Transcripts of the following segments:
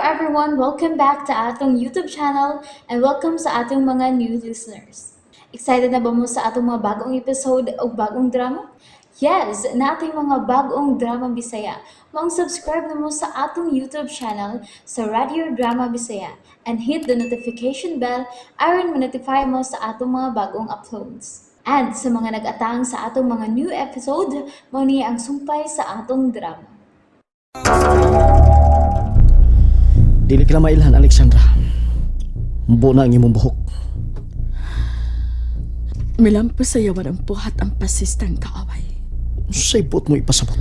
everyone! Welcome back to atong YouTube channel and welcome sa atong mga new listeners. Excited na ba mo sa atong mga bagong episode o bagong drama? Yes, nating mga bagong drama Bisaya. Maong subscribe na mo sa atong YouTube channel sa Radio Drama Bisaya and hit the notification bell aron ma-notify mo sa atong mga bagong uploads. And sa mga nag-atang sa atong mga new episode, mao ni ang sumpay sa atong drama. Dili ka na mailhan, Alexandra. Mubo na ang imong buhok. Milampo sa yawan ang buhat ang pasistang kaaway. Unsay buot mo ipasabot?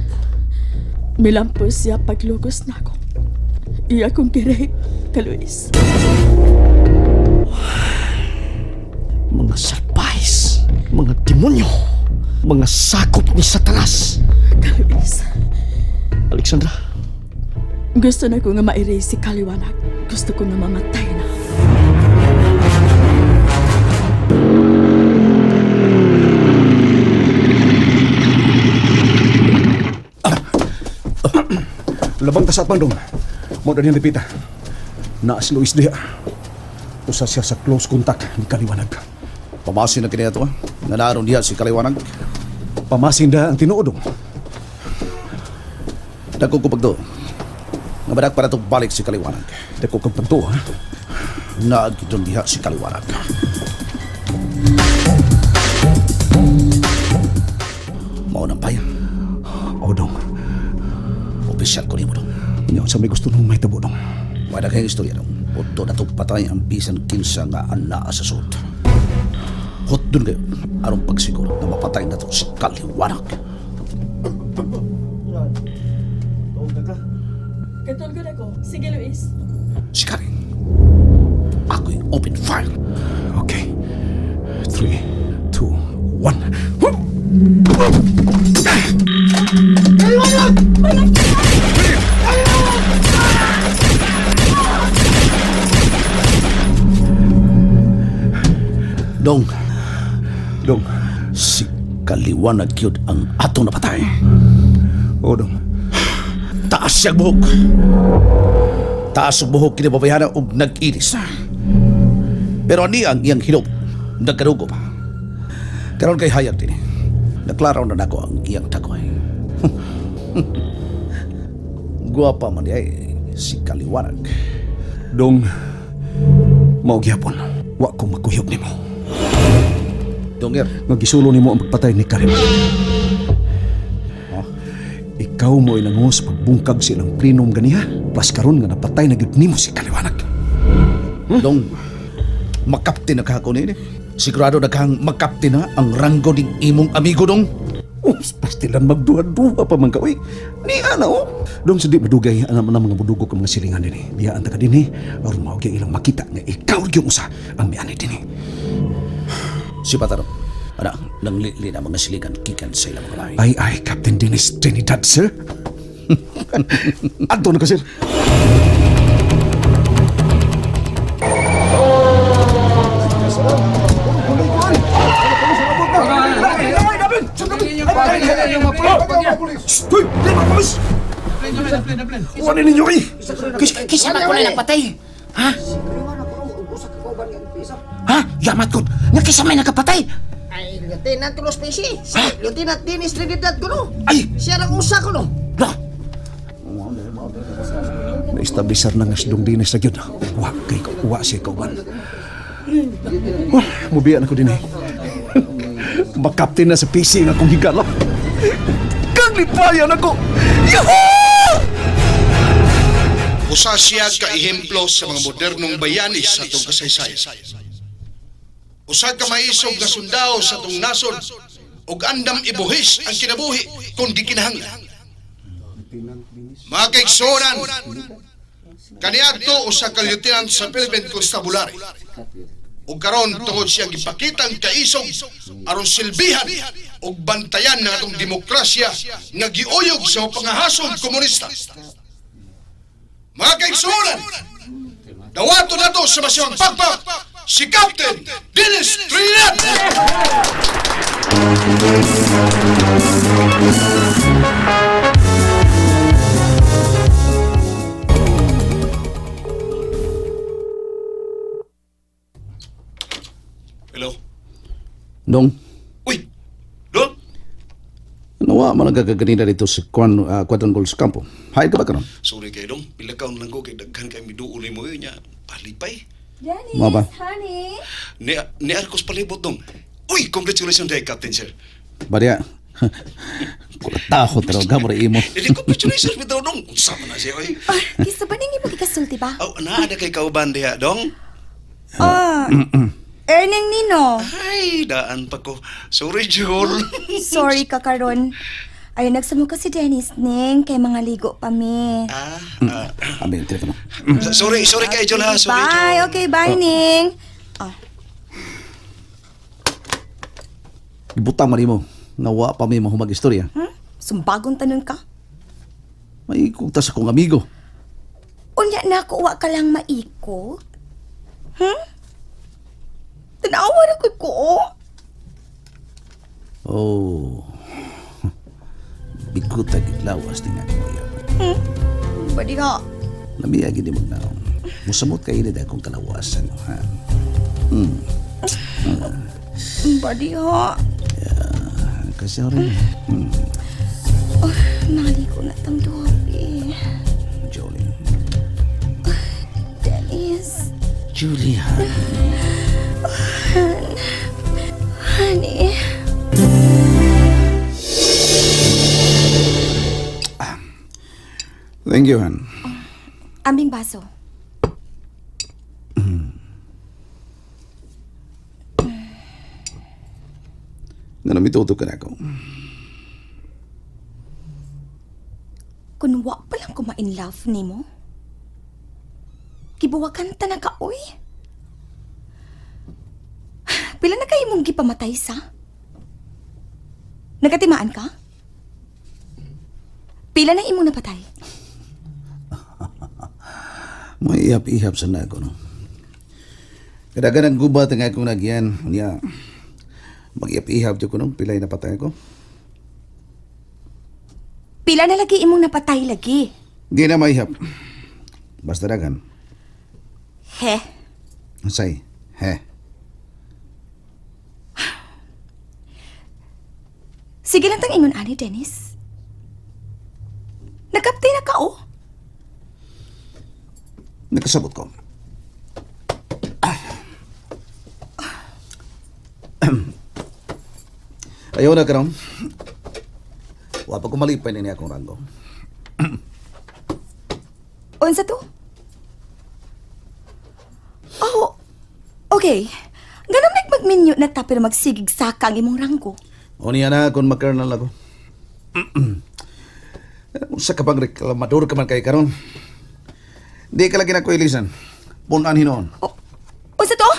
Milampo siya paglugos na ako. Iya kong girape, ka Luis. Mga salpais, mga demonyo, mga sakop ni Satanas. Ka Luis, Alexandra, gusto na ko nga ma-erase si Kaliwanag. Gusto ko nga mamatay na. Labang ta sa atbang dong. Mo na dipita. Naa si Luis diha. Usa siya sa close contact ni Kaliwanag. Pamasin na kini ato, ha? Nga naroon diha si Kaliwanag. Pamasin da ang tinuod dong. Dagko ko pagdo. Nga badak para itong balik si Kaliwanag. Dako kang pagtuo, ha? Naagidon diha si Kaliwanag. Mao nang paya. O dong. Opisyal ko nimo dong. Unya unsa may gusto nung mahitabo dong. Wala kayong istorya dong. Udto na itong patay ang bisan kinsa nga anaa sa sud. Hotdon kayo. Aron pagsiguro na mapatay na to si Kaliwanag. Katulgon ako. Sige, Luis. Si Karen. Ako'y open fire. Okay. 3, 2, 1. Dong, Dong. si Kaliwanag yun ang atong napatay. O dong. Taas siyang buhok. Taas ang buhok kinababayana og nag-iris. Pero ani ang iyang hilob, nagkarugo pa. Karon kay hayag din. Naklaraw na nako ang iyang tagoy. Guwapa man diay si Kaliwanag. Dong. Mao gyapon. Wa ko makuyog nimo. Donger, Nga gisulo nimo ang pagpatay ni Kaliwanag. Ikaw mo nangu sa pagbungkag sa ilang plenum ganiha. Plus karon nga napatay na gyud nimo si Kaliwanag. Dong, makapti na ka ako nini. Sigurado na kang makapti na ang ranggo ning imong amigo dong. Oh, pastilan magduha-duha pa man ka, uy. Ni ana, oh. Dong sa di madugay, ana man ang mga mudugo ka mga silingan dinhi. Biyaan ta ka dinhi, aron mao gyud ilang makita nga ikaw gyud usa ang miani dinhi. Si Pataro, ana, nanglili na mga siligan gikan sa ilang mga bahay. Ay, ay, Captain Dennis Trinidad, sir. Adto na ka, sir. Stoy! Wala ninyo eh! Kisa man ko na napatay. Ha? Ha? Yamat ko. Nga kisa may nakapatay. Ay, Lieutenant Tulos Pesi. Si Lieutenant Dennis Trinidad ko no. Ay! Siya lang usa ko no. Lah! Na-establisher na nga si Dong Dennis na gyud. Wa kay wa siya kauban. Wah, mubiya na ko din eh. Makaptin na sa PC nga akong higala. Kang lipayan ako! Yahoo! Usa siya ka ehemplo sa mga modernong bayani sa atong kasaysayan. Usa ka maisog nga sundao sa atong nasod ug andam ibuhis ang kinabuhi kung gikinahanglan. Mga kaigsuonan, kaniadto usa ka lieutenant sa Philippine Constabulary. Ug karon tungod siyang gipakitang kaisog aron silbihan ug bantayan ng atong demokrasya nga giuyog sa pangahasong komunista. Mga kaigsuonan, dawato nato sa masyang pagpak si Captain Dennis Trinidad! Dong, Uy! Dong! nawa man ang kagaganina dito sa Kwan, Quadrangle sa kampo. Hay ka ba karon? Sorry kay dong, pila kaon lang ko kay daghan kay miduol nimo yun niya. Palipay. Dennis, Mo ba? honey. Ni ni Arcos palibot dong. Uy, congratulations day Captain Sir. Barya. Kulataho taro gamra imo. Dili congratulations bitaw dong. Unsa man na siya oy? Ah, kisa ba nang imo gikasulti ba? Aw, naa na kay kauban diha dong. Ah, Erning Nino. Ay, daan pa ko. Sorry, Jol. Sorry ka karon. Ay, nagsamo ko si Dennis ning kay mga ligo pa mi. ah, ah. Abi ang telepono. Sorry, sorry kay Jol ha. Sorry, Bye. Jol. Okay, bye ning. Ah, Ibutang man imo. Nawa pa mi mahumag istorya. Sumbagong tanon ka. May kugtas akong amigo. Unya na ako wa ka lang maiko. Tanawa na ko ko. oh. Oh. Bigot ang lawas ni nga kuya. Badi ka. Namiya gid magnaong. Musamot kay ini akong kalawasan ha. Badi ha. Kasi rin. Oh, naligo na tang duha eh. Julie. Dennis. Julie, Honey. Thank you, Han. Ambing baso. Nga namituto ka na ako. Kun wa pa lang ko ma-in love nimo. Gibuwakan ta na ka, oy. Pila na kayo mong gipamatay sa? Nagatimaan ka? Pila na imong napatay? May ihap-ihap sa na ako, no? Kadagan ang gubat ang akong nagyan. Unya, mag-ihap-ihap dyan ko nung pilay na patay ko. Pila na lagi imong napatay lagi? Hindi na maihap. Basta dagan. He, Say, he. sige lang tang ingon ani, Dennis. Nagkapti na ka, oh. Nakasabot ko. Ayaw na karon. Wa pa ko malipay ni akong ranggo. Unsa to? Oh, okay. Ganun nagmagminyo na ta pero magsigig saka ang imong ranggo. O niya na kung mag-colonel ako. Unsa ka bang reklamador ka man kay karon? Di ka lagi na ko ilisan. Punan hinoon. Oh, unsa to?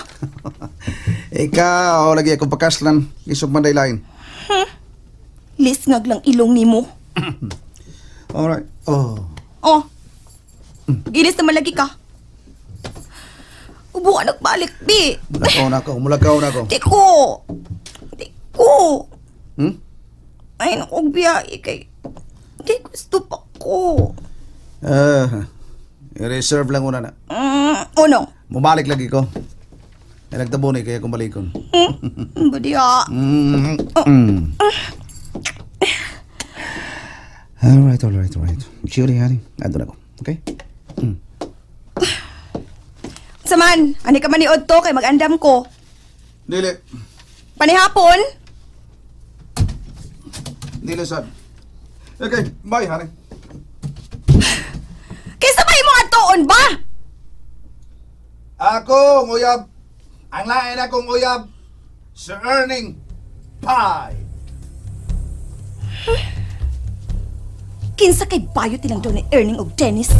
Ikaw lagi akong pakaslan. Isog man lain. Lisngag lang ilong nimo. Alright. Oh. Oh. Gilis naman lagi ka. Ubo ka nagbalik, bi. Mulakaw na ako. Mulakaw na ako. Di ko. Di ko. Hmm? Ay, naku, biyahe kay... Di gusto pa ko. Ah, i-reserve lang una na. Uno. Mubalik lagi ko. Ay, nagtabo ni kaya kong balikon. Badi ah. Mm. Alright, alright, alright. Julie, honey. Ando na ko. Okay? Saman, ani ka maniod to kay mag-andam ko. Dili. Panihapon? Dili, sad. Okay, bye, honey. Kaysa ba imong atuon ba? Ako, ang uyab. Ang lain akong uyab. Sir Erning Pie. Kinsa kay bayot nilang daw ni Erning og Dennis?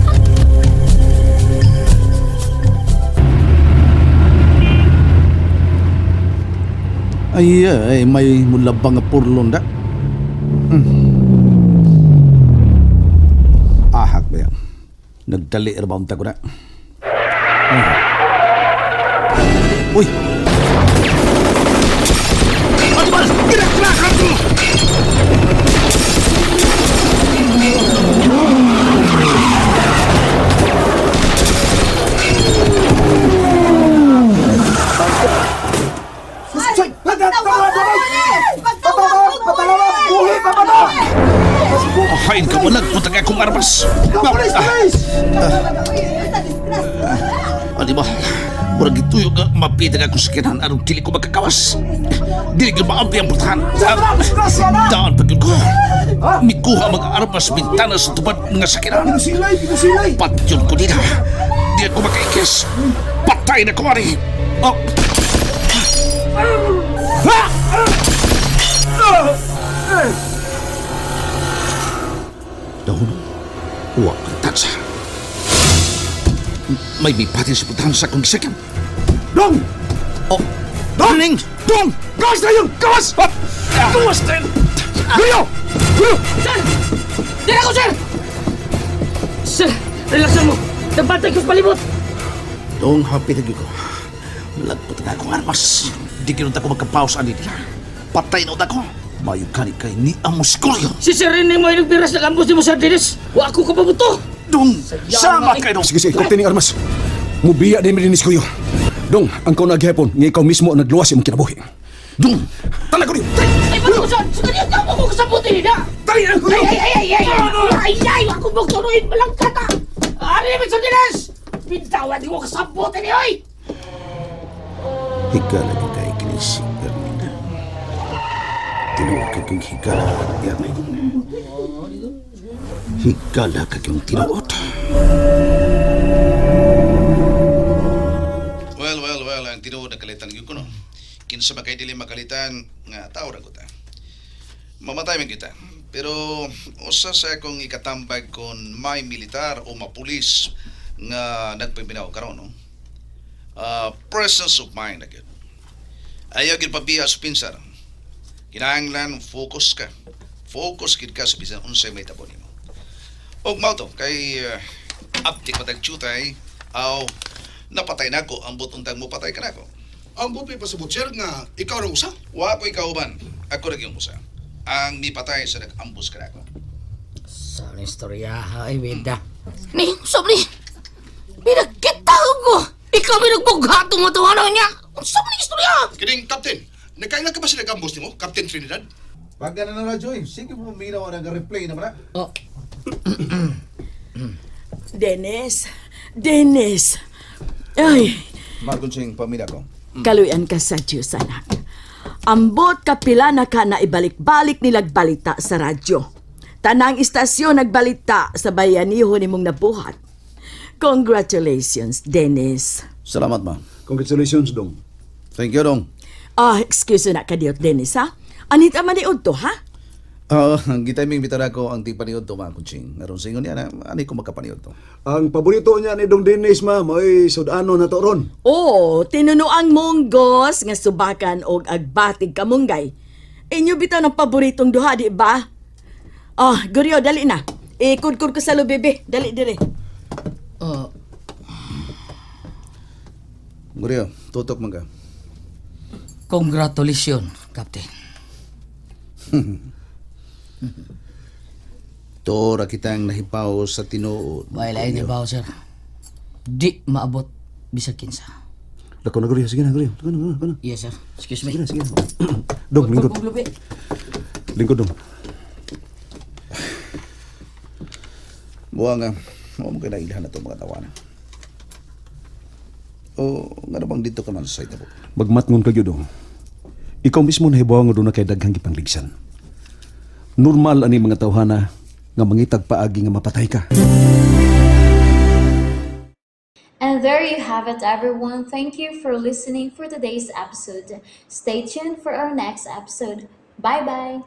Ay, ay, may mulabang nga purlon da. Ahak ba yan? Nagdali ra ba unta ko na? Ah. Uy! Armas! Pulis! Pulis! Ano ba? Murag gituyo nga mapita nga akong sakyanan aron dili ko makakawas. Dili ko maampi ang putahan. Daan pa gyud ko. Mikuha mga armas bintana sa tubad nga sakyanan. Pinusilay! Pinusilay! Patyon ko nila. Di ako makaikis. Patay na ko, ari. Oh. Ah! Dahon, uwa ang tansa. May bipatin sa putahan sa akong gisakyan. Dong! Oh, Dong! Ning! Dong! Gawas na yun! Gawas! Gawas na yun! Guyo! Guyo! Sir! Dira ko, sir! Sir, relaxan mo. Nabantay ko sa palibot. Dong, hapit na ko. Lagpot na akong armas. Di kinunta ko magkapaos ani nila. Patay na ako. Mayo kani kay ni Amos Kulyo. Si Sir Rene mo ay nagbiras ng ambos ni mo, Sir Dennis. Wa ako kapabuto. Dong, sama kay dong. Sige, sige, kapten ng armas. Mubiya din mi dinis kuyo. Dong, ang kau naghepon, nga ikaw mismo ang nagluwas imong kinabuhi. Dong, Tala ko Ay, ba't ko, sir? Sir, hindi ako ko kasabuti nila. Tali na kuyo! Ay, ay, ay, ay, ay, ay, ay, ako mong tunuin malangkata. Ano naman, Sir Dennis? Pintawan di ko kasabuti ni oy! Higala ko kay kini si Erning. Tinuod ka kong higala, Erning. Higala ka kong tinuod. Well, well, well, ang tinuod na kalitan gyud ko no. Kinsa ba kay dili makalitan nga tao ra ko ta. Mamatay man kita. Pero usa sa akong ikatambag kon may militar o mapulis nga nagpaminaw karon no. Presence of mind na gyud. Ayaw gyud pabiya sa pinsar. Kinahanglan focus ka. Focus gid ka sa bisan unsay may tabo nimo. Og mao to kay aptik patag tiyutay aw napatay nako ang butuntang mo patay ka nako. Ang buti pasabot, sir, nga ikaw ra usa. Wa ko ikauban. Ako ra gyud usa. Ang mipatay sa nag-ambus ka nako. Sa istorya, ay, bida. Ni, usap ni. Pinagkita ko. Ikaw may nagbughato mo to, ano niya? Usap ni istorya. Kining Captain, nakaila ka ba sila gambos nimo, Captain Trinidad? Pag na na Joy, sige mo minaw ang replay naman na. Oh, Dennis! Dennis! Ay, Magunsing pamilya ko. kaluyan ka sa Diyos, anak. Ambot kapila na ka na ibalik-balik nilag balita sa radyo. Tanang istasyon nagbalita sa bayaniho nimong nabuhat. Congratulations, Dennis. Salamat ma. Congratulations, Dong. Thank you dong. Ah, excuse na kadiyot, Dennis, ha? Anita maniud to, ha? Oo, ang gitiming bitara ko ang di paniod to mga kutsing. Aron sa ingon niya na, ani ko magkapaniod to. Ang paborito niya ni Dong Dennis, ma'am, ay sudano na to ron. Oo, tinunuang munggos nga subakan og agbatig kamunggay. Inyo bitaw ng paboritong duha, di ba? Ah, Guryo, dali na. Ikudkud ko sa bebe. Dali, dali. oh, Guryo, tutok man ka. congratulations, Captain. To ra kitang nahipaw sa tinuod. May lain ni ba, sir? Di maabot bisag kinsa. Lako na, Guryo. Sige na, Guryo. Lako na, lako na. Yes, sir. Excuse me. Sige na, sige na. Dong, lingkod. Pagpuglubi. Lingkod, Dong. Buwa nga, mo mo kay nailhan na to mga tawanan. O, nga na bang dito ka man sa itabo? Magmatngon ka gyud, Dong. Ikaw mismo nahibaw nga doon na kay daghang gipangligsan. Normal ani mga tawhana nga mangitag paagi nga mapatay ka. And there you have it, everyone. Thank you for listening for today's episode. Stay tuned for our next episode. Bye bye.